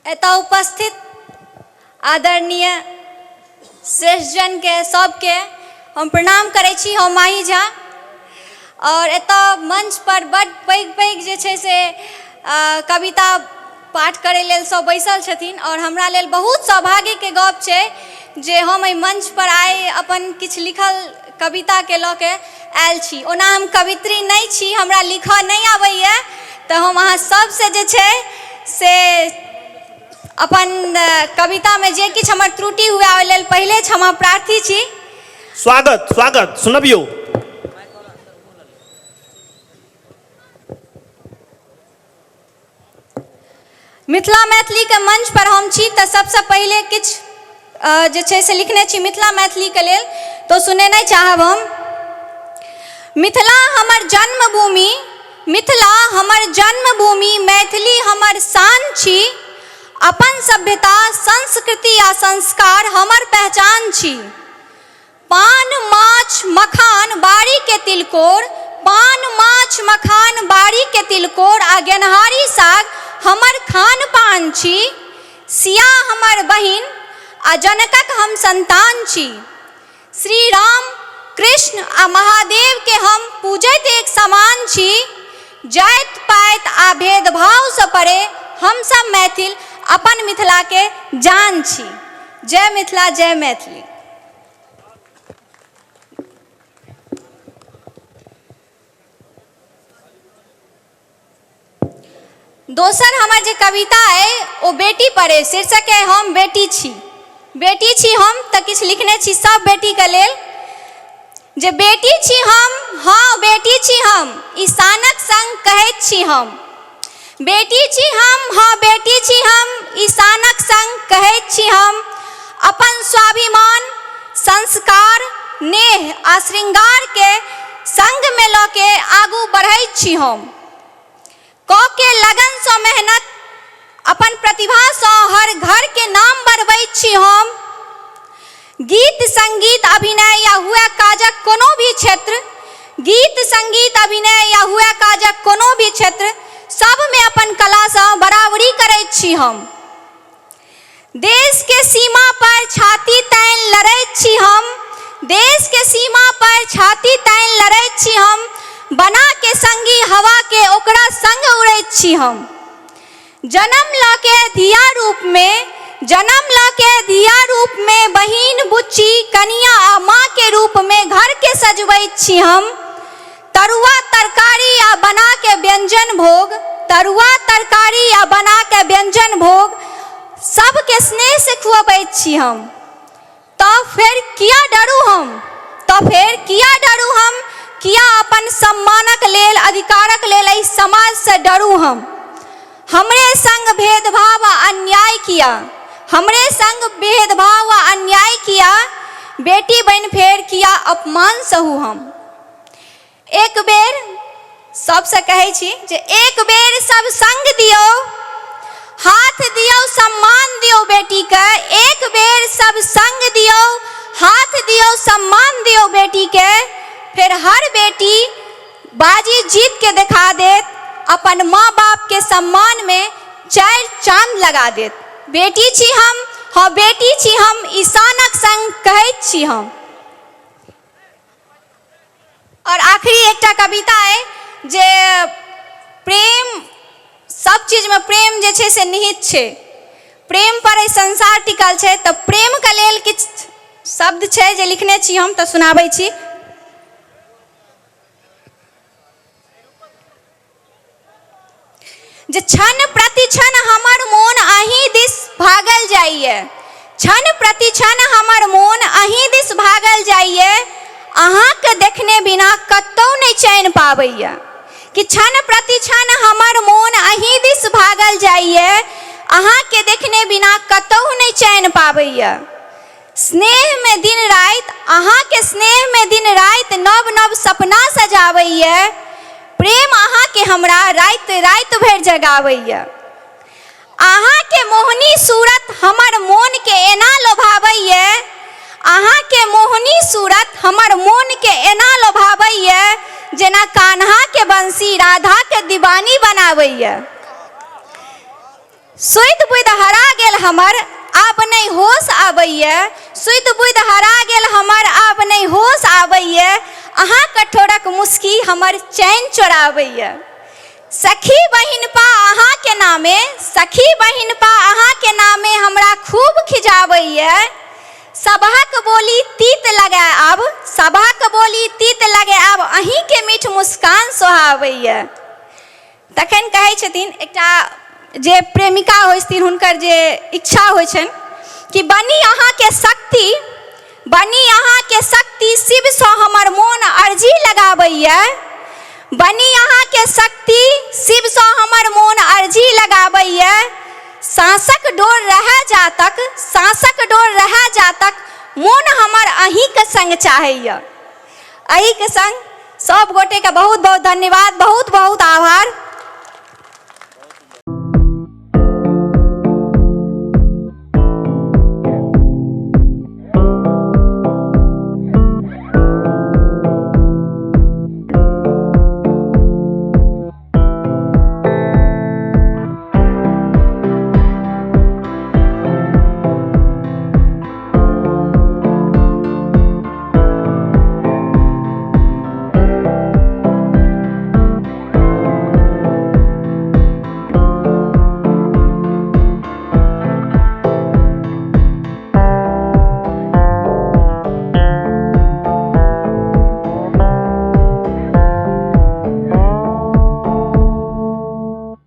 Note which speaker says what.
Speaker 1: एतऽ उपस्थित आदरणीय श्रेष्ठजनके सबके हम प्रणाम करै छी। हम माही झा आओर एतऽ मंचपर बड्ड पैघ पैघ जे छै से कविता पाठ करै लेल सब बैसल छथिन आओर हमरा लेल बहुत सौभाग्यके गप छै जे हम एहि मंचपर आइ अपन किछु लिखल कविताके लऽ के आयल छी। ओना हम कवित्री नहि छी, हमरा लिखऽ नहि आबैए, तऽ हम अहाँ सबसँ जे छै से अपन कवितामे जे किछु हमर त्रुटि हुए ओहि लेल पहिले क्षमा प्रार्थी छी।
Speaker 2: स्वागत स्वागत, सुनबियौ।
Speaker 1: मिथिला मैथिलीके मंच पर हम छी तऽ सबसँ पहिले किछु जे छै से लिखने छी मिथिला मैथिलीके लेल, तऽ सुनेनाइ चाहब हम। मिथिला हमर जन्मभूमि, मिथिला हमर जन्मभूमि, मैथिली हमर शान छी, अपन सभ्यता संस्कृति आ संस्कार हमर पहचान छी। पान माछ मखान बाड़ीके तिलकोर, पान माछ मखान बाड़ीके तिलकोर आ गेनहारी साग हमर खान पान छी। सिया हमर बहिन आ जनकक हम संतान छी। श्री राम कृष्ण आ महादेवके हम पूजैत एक समान छी। जाति पाति आ भेदभावसँ परे हमसब मैथिल अपन मिथिलाके जान छी। जय मिथिला जय मैथिली। दोसर हमर जे कविता अइ ओ बेटी पर अइ, शीर्षक अइ हम बेटी छी। बेटी छी हम तऽ किछु लिखने छी सब बेटीके लेल जे बेटी छी हम, हँ बेटी छी हम, ई शानक संग कहैत छी हम। बेटी छी हम, हँ बेटी छी हम, ई शानक संग कहैत छी हम। अपन स्वाभिमान, संस्कार, नेह आ श्रृंगारके संगमे लऽ के आगू बढ़ैत छी हम। कऽ के लगनसँ मेहनत, अपन प्रतिभासँ हर घरके नाम बढ़बैत छी हम। गीत संगीत अभिनय या हुए काजक कोनो भी क्षेत्र, गीत संगीत अभिनय या हुए काजक कोनो भी क्षेत्र, सबमे अपन कलासँ बराबरी करैत छी हम। देशके सीमा पर छाती तानि लड़ैत छी हम, देशके सीमा पर छाती तानि लड़ैत छी हम, बना के संगी हवा के ओकरा संग उड़ैत छी हम। जन्म लऽ के धिया रूपमे, जन्म लऽ के धिया रूपमे, बहिन बुच्ची कनिया आ माँ के रूपमे घरके सजबैत छी हम। तरुआ तरकारी आ बना के व्यंजन भोग, तरुआ तरकारी आ बना के व्यंजन भोग, सबके स्नेह से खुअबैत छी हम। तऽ फेर किया डरू हम, तऽ फेर किया डरू हम, किया अपन सम्मानक लेल अधिकारक लेल एहि समाजसँ डरू हम। हमरे संग भेदभाव आ अन्याय किया, हमरे संग भेदभाव आ अन्याय किया, बेटी बनि फेर किया अपमान सहू हम। एक बेर सबसँ कहै छी जे एक बेर सब संग दियौ, हाथ दियौ सम्मान दियौ बेटीके। एक बेर सब संग दियौ, हाथ दियौ सम्मान दियौ बेटीके, फेर हर बेटी बाजी जीत के देखा देत, अपन माँ बापके सम्मानमे चारि चाँद लगा देत। बेटी छी हम, हँ बेटी छी हम, ई शानक संग कहैत छी हम। आओर आखिरी एकटा कविता अइ जे प्रेम, सब चीजमे प्रेम जे छै से निहित छै, प्रेम पर एहि संसार टिकल छै, तऽ प्रेमके लेल किछु शब्द छै जे लिखने छी हम, तऽ सुनाबै छी। जे क्षण प्रति क्षण हमर मोन अहीं दिस भागल जाइए, क्षण प्रति क्षण हमर मोन अहीं दिस भागल जाइए, अहाँके देखने बिना कतहु नहि चैन पाबैए। कि क्षण प्रति क्षण हमर मोन अहीं दिस भागल जाइए, अहाँके देखने बिना कतहु नहि चैन पाबैए। स्नेहमे दिन राति अहाँके, स्नेहमे दिन राति नव नव सपना सजाबैए, प्रेम अहाँके हमरा राति राति भरि जगाबैए। अहाँके मोहनी सूरत हमर मोनके एना लोभाबैए, अहाँके मोहनी सूरत हमर मोनके एना लोभाबैए, जेना कान्हाके बंसी राधाके दीवानी बनाबैए। सुति बुधि हरा गेल हमर, आब नहि होश आबैए। सुति बुधि हरा गेल हमर, आब नहि होश आबैए। अहाँ कठोरक मुस्की हमर चैन चोराबैए। सखी बहिनपा अहाँके नामे, सखी बहिनपा अहाँके नामे हमरा खूब खिजाबैए। सबहक बोली तीत लगे आब, सबहक बोली तीत लगे आब, अहीँके मीठ मुस्कान सोहाबैए। तखन कहै छथिन, एकटा जे प्रेमिका होइ छथिन, हुनकर जे इच्छा होइ छनि कि बनी अहाँके शक्ति, बनी अहाँके शक्ति, शिवसँ हमर मोन अर्जी लगाबैए। बनी अहाँके शक्ति, शिवसँ हमर मोन अर्जी लगाबैए। साँसक डोर रहए जा तक, साँसक डोर रहए जा तक, मोन हमर अहीँके सङ्ग चाहैए। एहिके सङ्ग सब गोटेके बहुत बहुत धन्यवाद, बहुत बहुत आभार।